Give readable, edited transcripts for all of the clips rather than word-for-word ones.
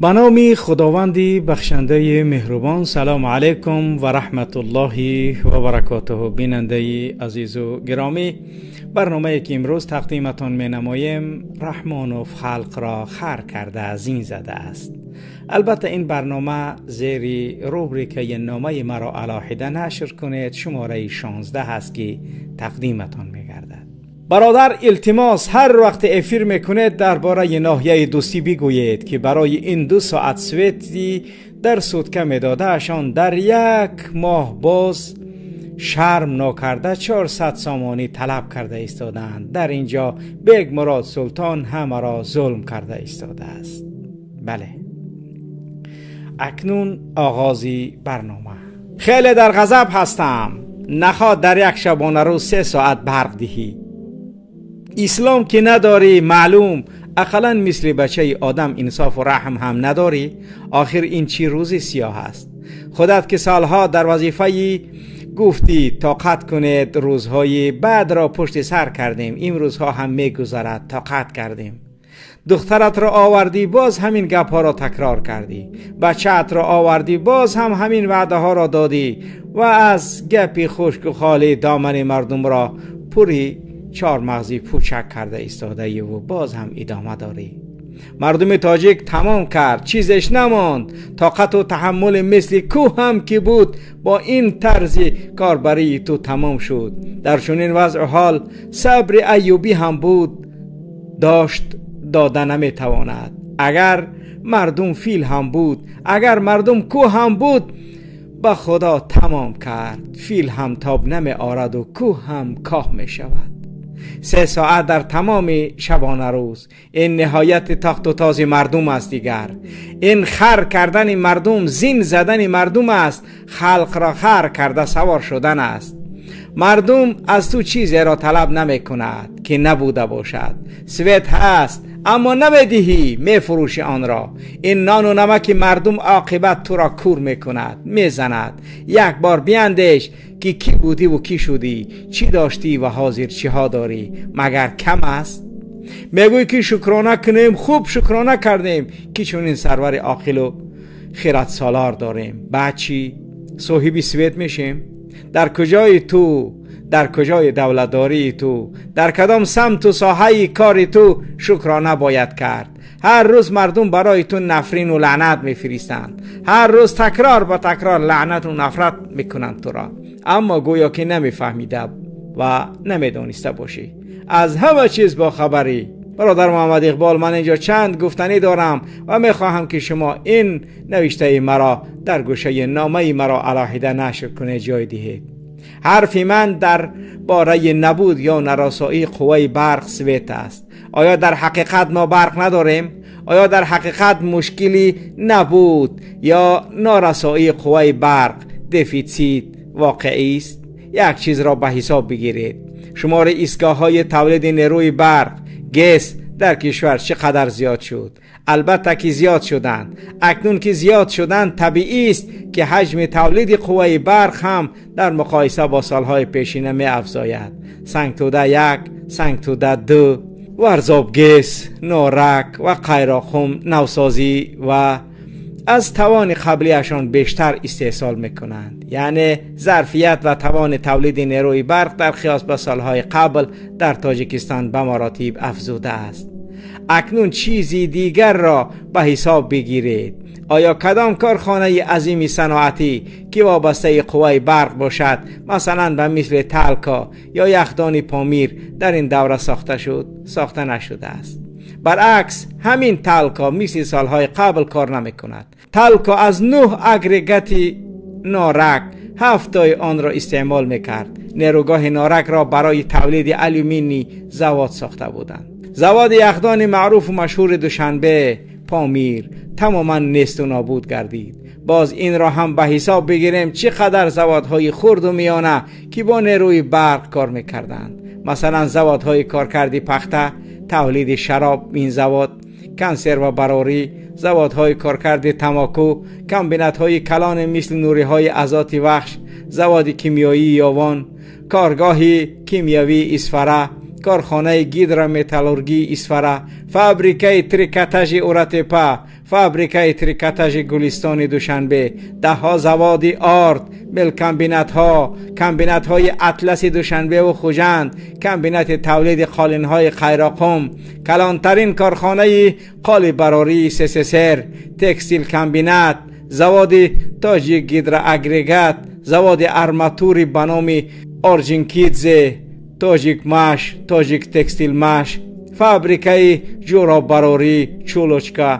Ба номи Худованди бахшандаи меҳрубон. Салому алайкум ва раҳматуллоҳи ва баракотуҳ. Бинандаи азизу гиромӣ, барномае ки имрӯз тақдиматон менамоем, Раҳмонов халқро хар карда зин задааст. Албатта ин барнома зери рубрикаи номаи маро алоҳида нашр кунед шумораи 16 аст ки тақдиматон мегардад. Бародар, илтимос, ҳар вақт эфир мекунед дар бораи ноҳияи Дӯстӣ бигӯед, ки барои ин 2 соат свети дар сутка медодаашон дар як моҳ боз шарм нокарда 400 сомонӣ талаб карда истодаанд. Дар ин ҷо Бегмурод Султон ҳамаро зулм карда истодааст. Бале, акнун оғози барнома. Хеле дар ғазаб ҳастам. Нахоҳ дар як шабонарӯз 3 соат барқ диҳӣ. Ислом ки надорӣ, маълум, ақаллан мисли бачаи одам инсофу раҳм ҳам надорӣ. Охир ин чӣ рӯзи сиёҳ аст? Худат ки солҳо дар вазифаи гуфтӣ тоқат кунед, рӯзҳои баъдро пушти сар кардем, имрӯзҳо ҳам мегузарад, тоқат кардем. Духтаратро овардӣ, боз ҳамин гапҳоро такрор кардӣ. Бачаатро овардӣ, боз ҳам ҳамин ваъдаҳоро додӣ ва аз гапи хушку холӣ домани мардумро пури чормағзӣ пӯчак карда истодаиву боз ҳам идома дорӣ. Мардуми тоҷик тамом кард, чизеш намонд. Тоқату таҳаммули мисли кӯҳ ҳам ки буд, бо ин тарзи корбарии ту тамом шуд. Дар чунин вазъу ҳол сабри Аюбӣ ҳам буд, дошт дода наметавонад. Агар мардум фил ҳам буд, агар мардум кӯҳ ҳам буд, ба Худо тамом кард. Фил ҳам тоб намеораду кӯҳ ҳам коҳ мешавад. 3 соат дар тамоми шабонарӯз. Ин ниҳояти тахту този мардум аст. Дигар ин хар кардани мардум, зин задани мардум аст. Халқро хар карда савор шудан аст. Мардум аз ту чизеро талаб намекунад ки набуда бошад. Свет ҳаст, аммо намедиҳӣ, мефурӯши онро. Ин нону намаки мардум оқибат туро кур мекунад, мезанад. Як бор биандеш ки кӣ будиву кӣ шудӣ, чӣ доштӣ ва ҳозир чиҳо дорӣ. Магар кам аст? Мегӯй ки шукрона кунем, хуб шукрона кардем ки чунин сарвари оқилу хиратсолор дорем. Баъд чӣ? Соҳиби свет мешем? Дар куҷои ту, дар куҷои давлатдории ту, дар кадом самту соҳаи кори ту шукрона бояд кард? Ҳар рӯз мардум барои ту нафрину лаънат мефиристанд. Ҳар рӯз такрор ба такрор лаънату нафрат мекунанд туро. Аммо гӯё ки намефаҳмида ва намедониста бошӣ. Аз ҳама чиз бохабарӣ. Бародар Муҳаммад Иқбол, ман инҷо чанд гуфтанӣ дорам ва мехоҳам ки шумо ин навиштаи маро дар гӯшаи номаи маро алоҳида нашр кунед, ҷой диҳед. Ҳарфи ман дар бораи набуд ё нарасоии қувваи барқ свет аст. Оё дар ҳақиқат мо барқ надорем? Оё дар ҳақиқат мушкили набуд ё норасоии қувваи барқ дефитсит воқеӣ аст? Як чизро ба ҳисоб бигиред. Шумори истгоҳҳои тавлиди нерӯи барқ ГЭС дар кишвар чӣ қадар зиёд шуд? Албатта ки зиёд шуданд. Акнун ки зиёд шуданд, табиист ки ҳаҷми тавлиди қувваи барқ ҳам дар муқоиса бо солҳои пешина меафзояд. Сангтуда 1, Сангтуда 2, Варзоб ГЭС, Норак ва Қайроқум навсозӣ ва аз тавони қаблиашон бештар истеҳсол мекунанд. Яъне зарфият ва тавони тавлиди нерӯи барқ дар қиёс ба солҳои қабл дар Тоҷикистон ба маротиб афзудааст. Акнун чизи дигарро ба ҳисоб бигиред. Оё кадом корхонаи азими саноатӣ ки вобастаи қувваи барқ бошад, масалан ба мисли Талко ё яхдони Помир, дар ин давра сохта шуд? Сохта нашудааст. Баръакс, ҳамин Талко мисли солҳои қабл кор намекунад. Талко аз 9 агрегати Норак 7 онро истеъмол мекард. Нерӯгоҳи Норакро барои тавлиди алюминий завод сохта буданд. Заводи яхдони маъруфу машҳури Душанбе Помир тамоман несту нобуд гардид. Боз инро ҳам ба ҳисоб бигирем чӣ қадар заводҳои хурду миёна ки бо нерӯи барқ кор мекарданд. Масалан, заводҳои коркарди пахта, тавлиди шароб, ин завод, консервабарорӣ, заводҳои коркарди тамоку, комбинатҳои калоне мисли нуриҳои азоти Вахш, заводи кимиёии Ёвон, коргоҳи кимиёвии Исфара, корхонаи гидрометаллургии Исфара, фабрикаи трикотажи Уратепа, фабрикаи трикотажи Гулистони Душанбе, даҳҳо заводи орд, мелкомбинатҳо, комбинатҳои атласи Душанбе ва Хуҷанд, комбинати тавлиди қолинҳои Қайроқум, калонтарин корхонаи қолибарории СССР, текстилкомбинат, заводи Тоҷик гидроагрегат, заводи арматури ба номи Орджоникидзе, Тоҷикмаш, Тоҷик текстилмаш, фабрикаи ҷӯроббарорӣ Чулочка,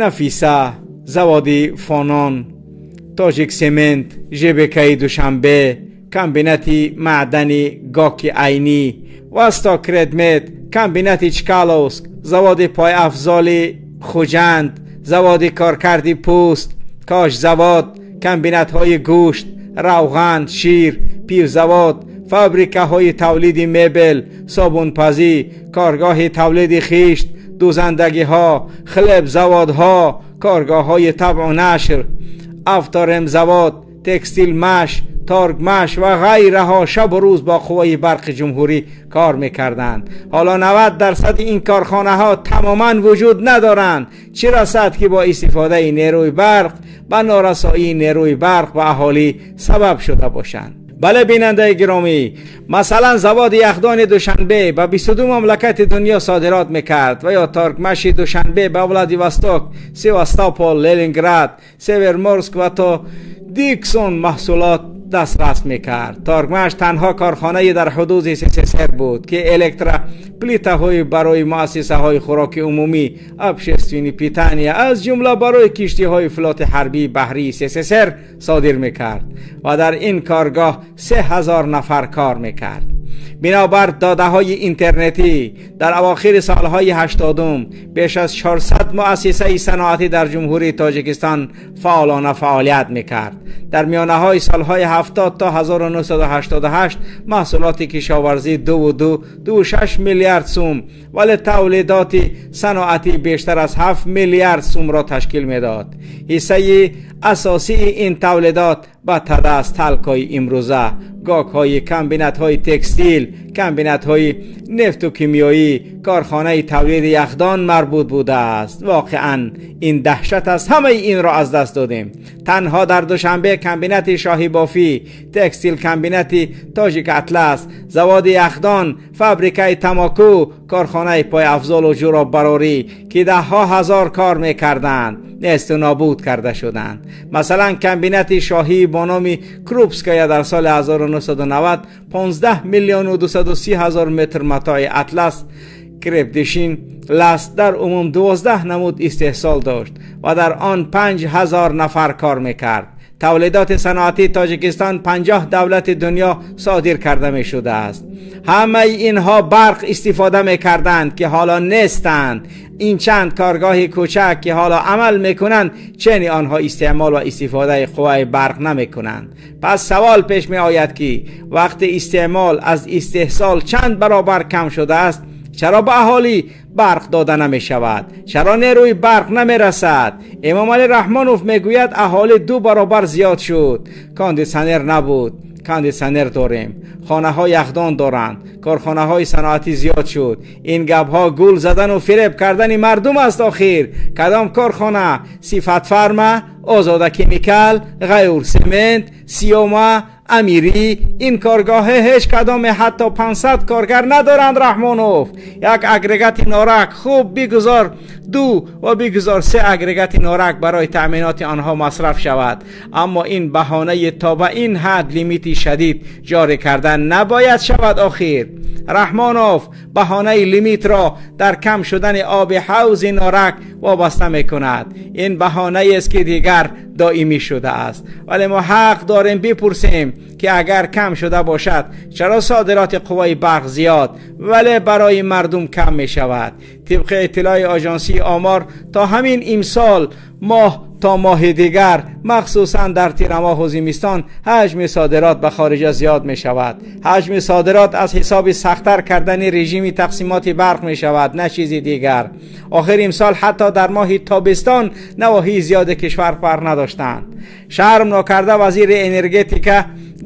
Нафиса, заводи Фонон, Тоҷик семент, ЖБКи Душанбе, комбинати маъдани Гоки Айнӣ, Востокредмет, комбинати Чкаловск, заводи пойафзоли Хуҷанд, заводи коркарди пӯст, кошзавод, комбинатҳои гӯшт, равған, шир, пивзавод, фабрикаҳои тавлиди мебел, собунпазӣ, коргоҳи тавлиди хишт, дӯзандагиҳо, хлебзаводҳо, коргоҳҳои табъу нашр, авторемзавод, текстилмаш, торгмаш ва ғайраҳо шабу рӯз бо қувваи барқи ҷумҳурӣ кор мекарданд. Ҳоло 90% ин корхонаҳо тамоман вуҷуд надоранд. Чӣ расад ки бо истифодаи нерӯи барқ ба норасоии нерӯи барқ ба аҳолӣ сабаб шуда бошанд. Бале, бинандаи гиромӣ, масалан заводи яхдони Душанбе ба 22 мамлакати дунё содирот мекард ва ё торгмаши Душанбе ба Владивосток, Севастопол, Ленинград, Северморск ва то Диксон маҳсулот дастрас мекард. Торгмаш танҳо корхонаи дар ҳудуди СССР буд ки электроплитаҳои барои муассисаҳои хӯроки умумӣ, общественный питания, аз ҷумла барои киштиҳои флоти ҳарбии баҳрии СССР содир мекард ва дар ин коргоҳ 3000 нафар кор мекард. Бинобар додаҳои интернетӣ дар авохири солҳои 80 беш аз 400 муассисаи саноатӣ дар ҷумҳурии Тоҷикистон фаъолона фаъолият мекард. Дар миёнаҳои солҳои 70 то 1988 маҳсулоти кишоварзӣ 2,2-2,6 миллиард сум, вале тавлидоти саноатӣ бештар аз 7 миллиард сумро ташкил медод. Ҳиссаи асосии ин тавлидот ба тадас талкҳои имрӯза, гокҳои комбинатҳои текстил, комбинатҳои нефту кимиёӣ, корхонаи тавлиди яхдон марбут будааст. Воқеан ин даҳшат аст, ҳамаи инро аз даст додем. Танҳо дар Душанбе комбинати шоҳибофӣ, текстил комбинати Тоҷик атлас, заводи яхдон, фабрикаи тамоку, корхонаи пойафзолу ҷӯроббарорӣ ки даҳҳо ҳазор кор мекарданд, несту нобуд карда шуданд. Масалан комбинати шоҳӣ бо номи Крупская дар соли 1990 15 миллиону 230 ҳазор метр матои атлас, крепдешин, ласт дар умум 12 намуд истеҳсол дошт ва дар он 5000 нафар кор мекард. Тавлидоти саноатии Тоҷикистон 50 давлати дунё содир карда мешудааст. Ҳамаи инҳо барқ истифода мекарданд ки ҳоло нестанд. Ин чанд коргоҳи кӯчак ки ҳоло амал мекунанд, чени онҳо истеъмол ва истифодаи қувваи барқ намекунанд. Пас савол пеш меояд ки вақти истеъмол аз истеҳсол чанд баробар кам шудааст, чаро ба аҳолӣ барқ дода намешавад? Чаро нерӯи барқ намерасад? Эмомалӣ Раҳмонов мегӯяд аҳолӣ 2 баробар зиёд шуд. Кондитсионер набуд, кондитсионер дорем. Хонаҳо яхдон доранд, корхонаҳои саноатӣ зиёд шуд. Ин гапҳо гул задану фиреб кардани мардум аст. Охир кадом корхона? Сифатфарма, Озода химикал, Ғайур семент, Сиёма, Амирӣ. Ин коргоҳе ҳеҷ кадоме ҳатто 500 коргар надоранд. Раҳмонов, як агрегати норак хуб бигузор 2 ва бигузор 3 агрегати норак барои таъминоти онҳо масраф шавад. Аммо ин баҳонаи то ба ин ҳад лимити шадид ҷорӣ кардан набояд шавад. Охир Раҳмонов баҳонаи лимитро дар кам шудани оби ҳавзи норак вобаста мекунад. Ин баҳонаест ки дигар доимӣ шудааст. Вале мо ҳақ дорем бипурсем ки агар кам шуда бошад, чаро содироти қувваи барқ зиёд, вале барои мардум кам мешавад? Тибқи иттилои оҷонсии омор то ҳамин имсол моҳ то моҳи дигар, махсусан дар тирамоҳу зимистон, ҳаҷми содирот ба хориҷа зиёд мешавад. Ҳаҷми содирот аз ҳисоби сахттар кардани режими тақсимоти барқ мешавад, на чизи дигар. Охир имсол ҳатто дар моҳи тобистон навоҳии зиёди кишвар барқ надоштанд. Шарм нокарда вазири энергетика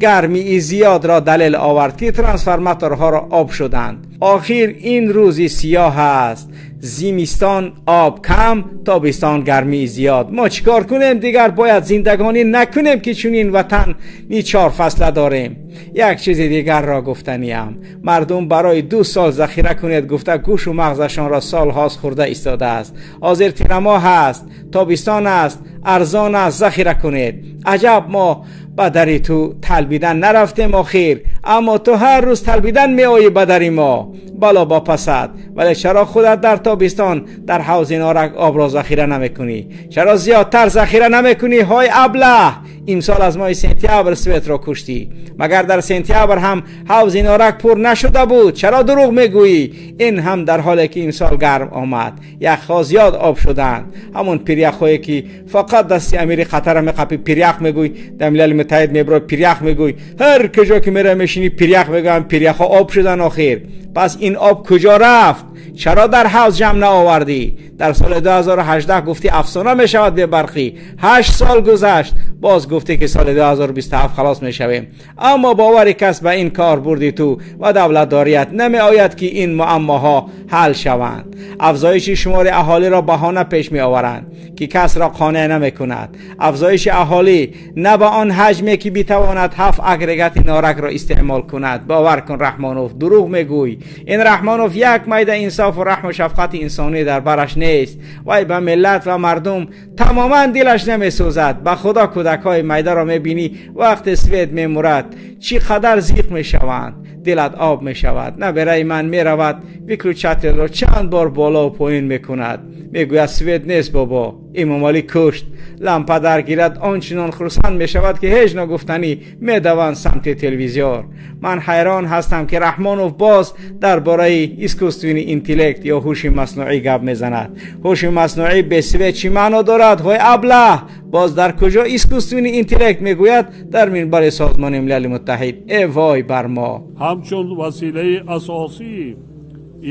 гармии зиёдро далел овард ки трансформаторҳоро об шуданд. Охир ин рӯзи сиёҳ аст. Зимистон об кам, тобистон гармӣ зиёд. Мо чикор кунем дигар? Бояд зиндагонӣ накунем ки чунин ватан ни чор фасла дорем. Як чизи дигарро гуфтаниам. Мардум барои 2 сол захира кунед гуфта гӯшу мағзашонро солҳост хӯрда истодааст. Ҳозир тирамоҳ аст, тобистон аст, арзон аст, захира кунед. Аҷаб мо ба дари ту талбидан нарафтем охир, аммо ту ҳар рӯз талбидан меоӣ ба дари мо. Бало ба пасад. Вале чаро худат дар тобистон дар ҳавзи Норак обро захира намекунӣ? Чаро зиёдтар захира намекунӣ? Ҳой аблаҳ! Имсол аз моҳи сентябр светро куштӣ. Магар дар сентябр ҳам ҳавзи Норак пур нашуда буд? Чаро дурӯғ мегӯӣ? Ин ҳам дар ҳоле ки имсол гарм омад, яхҳо зиёд об шуданд. Ҳамон пиряхҳое ки фақат дасти амири Қатара меқапӣ пирях мегӯй, дар Милали Муттаҳид мебарой пирях мегӯй, ҳар куҷо ки меравӣ мешинӣ пирях мегӯям, пиряхҳо об шуданд охир. Пас ин об куҷо рафт? Чаро дар ҳавз ҷамъ наовардӣ? Дар соли 2018 гуфтӣ афсона мешавад бебарқӣ. 8 сол гузашт, боз гуфтӣ ки соли 2027 халос мешавем. Аммо бовари кас ба ин кор бурди ту ва давлатдорият намеояд ки ин муаммоҳо ҳал шаванд. Афзоиши шумори аҳолиро баҳона пеш меоваранд ки касро қонеъ намекунад. Афзоиши аҳолӣ на ба он ҳаҷме ки битавонад 7 агрегати Норакро истеъмол кунад. Бовар кун Раҳмонов, дурӯғ мегӯй. Ин Раҳмонов як майда инсофу раҳму шафқати инсонӣ дар бараш нест. Вай ба миллат ва мардум тамоман дилаш намесӯзад. Ба худо кӯдакҳои майдаро мебинӣ вақте свет мемурад чӣ қадар зиқ мешаванд, дилат об мешавад. Набераи ман меравад выключателро чанд бор боло поён мекунад, мегӯяд свет нест бобо. Имомалӣ кушт. Лампа даргирад ончунон хурсанд мешавад ки ҳеҷ ногуфтанӣ медаванд самти телевизор. Ман ҳайрон ҳастам ки Раҳмонов боз дар бораи искусственный интеллект ё ҳуши маснуӣ гап мезанад. Ҳуши маснуӣ бе свет чӣ маъно дорад? Ҳой аблаҳ! Боз дар куҷо искусственный интеллект мегӯяд? Дар минбари Созмони Милали Муттаҳид. Э вой бар мо! Ҳамчун василаи асосии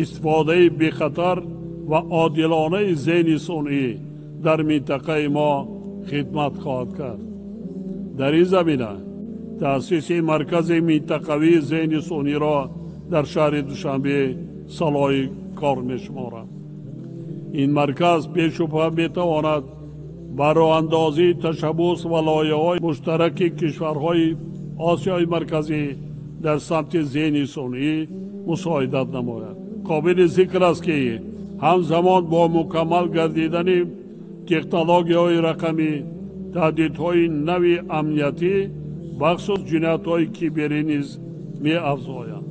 истифодаи бехатар ва одилонаи зеҳни сунъӣ дар минтақаи мо хидмат хоҳад кард. Дар ин замина таъсиси маркази минтақавии зеҳни сунъиро дар шаҳри Душанбе салоҳи кор мешуморам. Ин марказ бешубҳа метавонад ба роҳандозии ташаббус ва лоиҳаҳои муштараки кишварҳои Осиёи Марказӣ дар самти зеҳни сунъӣ мусоидат намояд. Қобили зикр аст ки ҳамзамон бо мукаммал гардидани технологияҳои рақамӣ, таҳдидҳои нави амниятӣ, бахусус ҷиноятҳои киберӣ низ меафзоянд.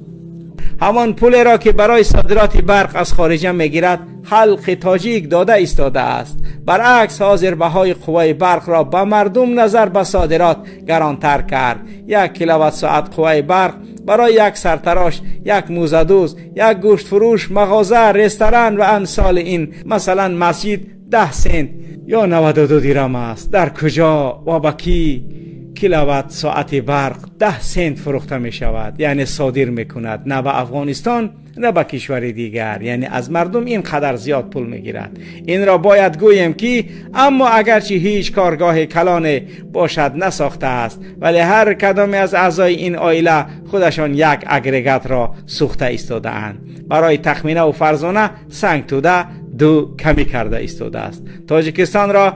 Ҳамон пулеро ки барои содироти барқ аз хориҷа мегирад халқи тоҷик дода истодааст. Баръакс ҳозир баҳои қувваи барқро ба мардум назар ба содирот гаронтар кард. 1 киловатт соат қувваи барқ барои як сартарош, як мӯзадӯз, як гӯштфурӯш, мағоза, ресторан ва амсоли ин, масалан масҷид, 10 сент ё 92 дирам аст. Дар куҷо ва ба кӣ киловатт соати барқ 10 сент фурӯхта мешавад? Яъне содир мекунад на ба Афғонистон, на ба кишвари дигар. Яъне аз мардум ин қадар зиёд пул мегирад. Инро бояд гӯем ки аммо агарчи ҳеҷ коргоҳи калоне бошад насохтааст, вале ҳар кадоме аз аъзои ин оила худашон як агрегатро сӯхта истодаанд. Барои тахминаву фарзона сангтӯда 2 камӣ карда истодааст. Тоҷикистонро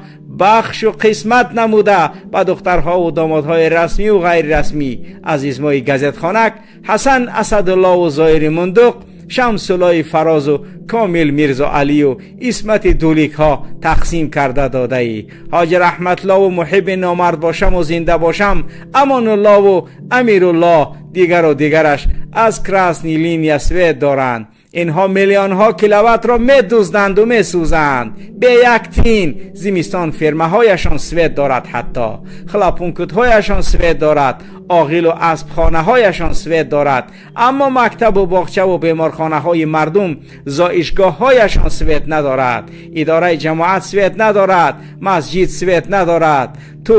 бахшу қисмат намуда ба духтарҳову домодҳои расмиву ғайрирасмӣ азизмои газетхонак Ҳасан Асадуллову Зоири Мундуқ, Шамсуллои Фарозу Комил Мирзоалию Исмати Дуликҳо тақсим карда додаӣ. Ҳоҷи Раҳматлову Муҳиби номард бошаму зинда бошам, Амонуллову Амируллоҳ, дигару дигараш аз Красный линия свет доранд. Инҳо миллионҳо киловаттро медузданду месӯзанд. Бе як тин зимистон фермаҳояшон свет дорад, ҳатто хлопунктҳояшон свет дорад, оғилу аспхонаҳояшон свет дорад, аммо мактабу боғчаву беморхонаҳои мардум, зоишгоҳҳояшон свет надорад, идораи ҷамоат свет надорад, масҷид свет надорад. Ту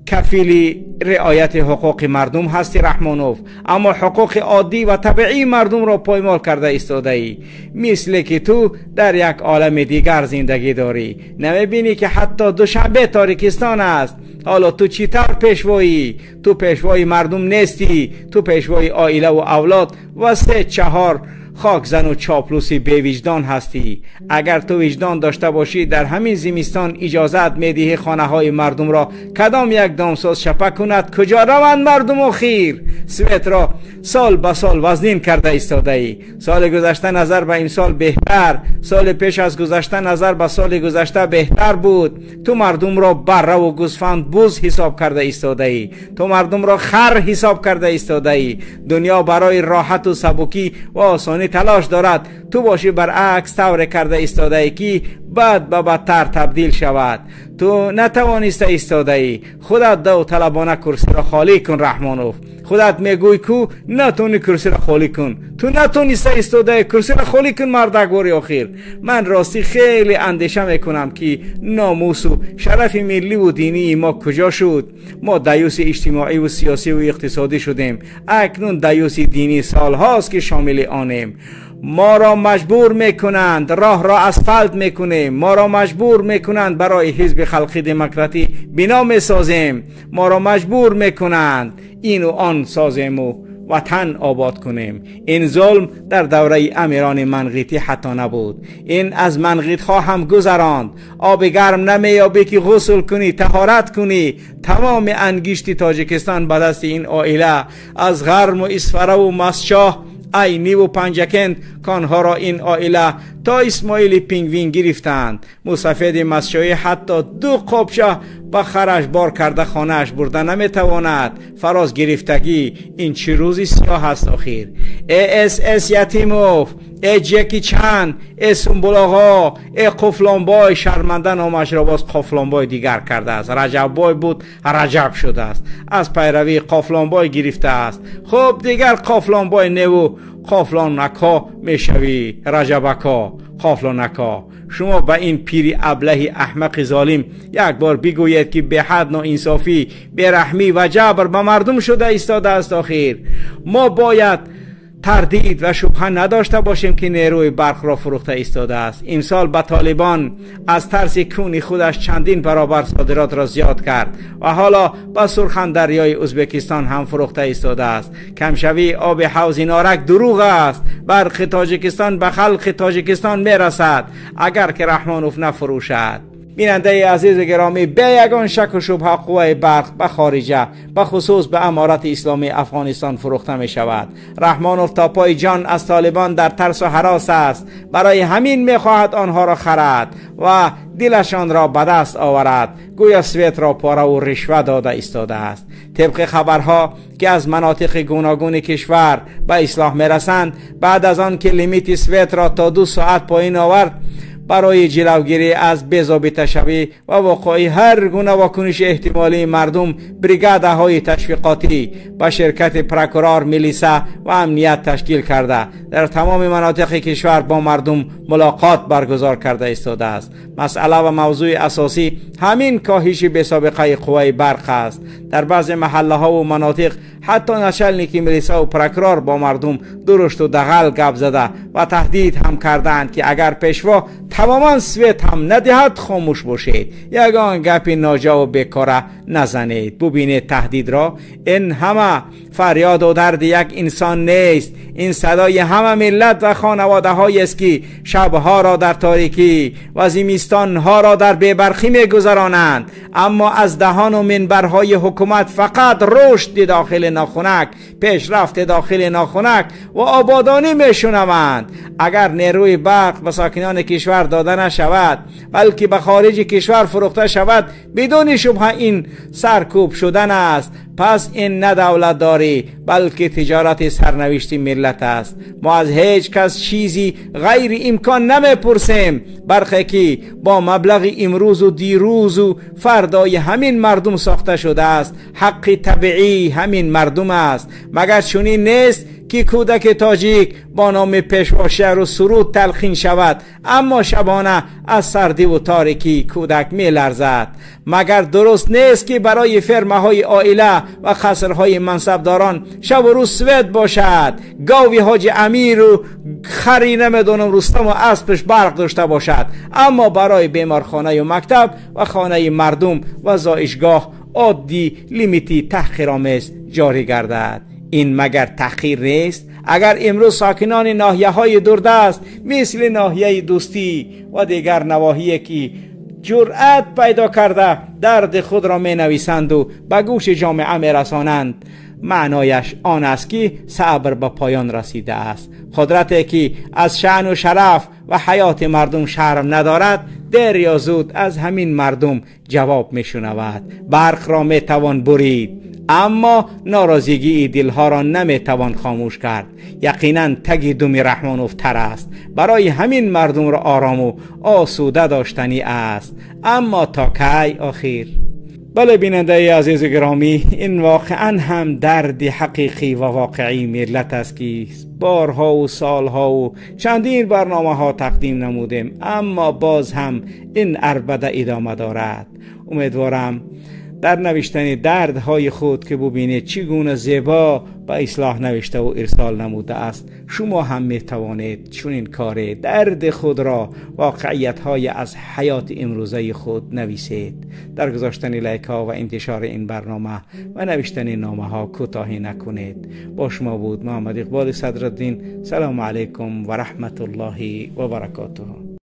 кафили риояти ҳуқуқи мардум ҳасти Раҳмонов, аммо ҳуқуқи оддӣ ва табиии мардумро поймол карда истодаӣ. Мисле ки ту дар як олами дигар зиндагӣ дорӣ. Намебинӣ ки ҳатто Душанбе Торикистон аст. Ҳоло ту чӣ тавр пешвоӣ? Ту пешвои мардум нестӣ, ту пешвои оилаву авлод ва 3-4 خاک زن و چاپلوس بی‌وجدان هستی. اگر تو وجدان داشته باشی در همین زمستان اجازت میدهی خانه های مردم را کدام یک دامساز شپه کند؟ کجا روند مردم و خیر؟ свет را سال به سال وزنین کرده ایستاده ای. سال گذشته نظر به امسال بهتر، سال پیش از گذشته نظر به سال گذشته بهتر بود. تو مردم را بره و گوسفند بز حساب کرده ایستاده ای. تو مردم را خر حساب کرده ایستاده ای. دنیا برای راحت و سبکی و آسانی تلاش دارد، تو باشی برعکس طور کرده ایستاده ای که بد به بدتر تبدیل شود. تو نتوانسته ایستاده ای. خودت داوطلبانه کرسی را خالی کن رحمانوف. خودت میگوی کو نتونی کرسی را خالی کن. تو نتونسته ایستاده ای، کرسی را خالی کن مردگوری آخر. من راستی خیلی اندیشه میکنم که ناموس و شرف ملی و دینی ما کجا شد؟ ما دیوس اجتماعی و سیاسی و اقتصادی شدیم، اکنون دیوس دینی سالهاست که شامل آنیم. ما را مجبور میکنند راه را اسفالت میکنیم، ما را مجبور میکنند برای حزب خلقی دموکراتی بنا میسازیم، ما را مجبور میکنند این و آن سازیم و وطن آباد کنیم. این ظلم در دوره امیران منغیتی حتی نبود. این از منغیت ها هم گذراند. آب گرم نمیابی که غسل کنی، طهارت کنی. تمام انگشت تاجیکستان به دست این عائله از غرم و اسفره و مسچاه، عینی و پنجکند کانها را این عائله تا اسماعیل پینگوین گرفتند. مسافد مسجوی حتی 2 قابچه به خرش بار کرده خانهش برده نمیتواند. فراز گرفتگی این چه روزی سیاه است آخیر. ای اس اس یتیموف، ای جکی چند، ای سنبل آقا، ای قفلانبای شرمنده نامش را باز قفلانبای دیگر کرده است. رجب بای بود رجب شده است. از پیروی قفلانبای گرفته است. خب دیگر قفلانبای نو قافلانکا میشوی، رجبکا، قافلانکا. شما به این پیری ابله احمق ظالم یک بار بگویید که به حد ناانصافی، بی‌رحمی و جبر به مردم شده ایستاده است آخر. ما باید تردید و شبهه نداشته باشیم که نیروی برق را فروخته ایستاده است. امسال به طالبان از ترس کونی خودش چندین برابر صادرات را زیاد کرد و حالا به سرخن دریای ازبکستان هم فروخته ایستاده است. کمشوی آب حوض نارک دروغ است. برق تاجیکستان به خلق تاجیکستان میرسد اگر که رحمانوف نفروشد. بیننده عزیز گرامی، به یگان شک و شبهه قوه برق به خارجه، به خصوص به امارت اسلامی افغانستان فروخته می شود. رحمانوف تا پای جان از طالبان در ترس و هراس است. برای همین می خواهد آنها را خرد و دلشان را به دست آورد. گویا свет را پاره و رشوه داده ایستاده است. طبق خبرها که از مناطق گوناگون کشور به اصلاح می رسند، بعد از آن که limit свет را تا 2 ساعت پایین آورد، برای جلوگیری از بی‌ضابطه شوی و وقوع هر گونه واکنش احتمالی مردم، بریگادهای تشویقاتی با شرکت پرکرار، میلیسا و امنیت تشکیل کرده در تمام مناطق کشور با مردم ملاقات برگزار کرده ایستاده است. مسئله و موضوع اساسی همین کاهش بی‌سابقه قوه برق است. در بعض محله ها و مناطق حتی начальник میلیسا و پرکرار با مردم درشت و دغل گپ زده و تهدید هم کردند که اگر پیشوا تماما свет هم ندهد خاموش باشید، یگان گپ ناجا و بیکاره نزنید. ببینید تهدید را. این همه فریاد و درد یک انسان نیست، این صدای همه ملت و خانواده های است که شبها را در تاریکی و زمستان ها را در بی‌برقی میگذرانند، اما از دهان و منبرهای حکومت فقط رشد داخل ناخنک، پیشرفت داخل ناخنک و آبادانی میشنوند. اگر نیروی برق به ساکنان کشور داده نشود بلکه به خارج کشور فروخته شود، بدون شبهه این سرکوب شدن است. پس این نه دولت داری بلکه تجارت سرنوشت ملت است. ما از هیچ کس چیزی غیر امکان نمیپرسیم. برخی که با مبلغ امروز و دیروز و فردای همین مردم ساخته شده است، حق طبیعی همین مردم است. مگر چنین نیست که کودک تاجیک با نام پیشوا شعر و سرود تلقین شود، اما شبانه از سردی و تاریکی کودک می لرزد؟ مگر درست نیست که برای فرمه عائله و قصرهای منصبداران شب و روز свет باشد، گاوی حاج امیر و خری نمیدونم رستم و اسبش برق داشته باشد، اما برای بیمارخانه و مکتب و خانه مردم و زایشگاه عادی limit ی تحقیرآمیز جاری گردد؟ این مگر تحقیر نیست؟ اگر امروز ساکنان ناحیه های دوردست مثل ناحیه دوستی و دیگر نواحی که جرأت پیدا کرده درد خود را می نویسند و به گوش جامعه می رسانند، معنایش آن است که صبر به پایان رسیده است. قدرتی که از شأن و شرف و حیات مردم شرم ندارد، دیر یا زود از همین مردم جواب می شنود. برق را می توان برید، اما ناراضگی دلها را نمی توان خاموش کرد. یقینا تگ دومی رحمانوف تر است. برای همین مردم را آرام و آسوده داشتنی است. اما تا کی آخر؟ بله بیننده عزیز گرامی، این واقعا هم درد حقیقی و واقعی ملت است که بارها و سالها و چندین برنامه ها تقدیم نمودیم، اما باز هم این عربده ادامه دارد. امیدوارم در نوشتن دردهای خود که ببینید چگونه زیبا به اصلاح نوشته و ارسال نموده است، شما هم می توانید چنین کار درد خود را، واقعیت های از حیات امروزه خود نویسید. در گذاشتن لایک ها و انتشار این برنامه و نوشتن نامه ها کوتاهی نکنید. با شما بود محمد اقبال صدرالدین. سلام علیکم و رحمت الله و برکاته.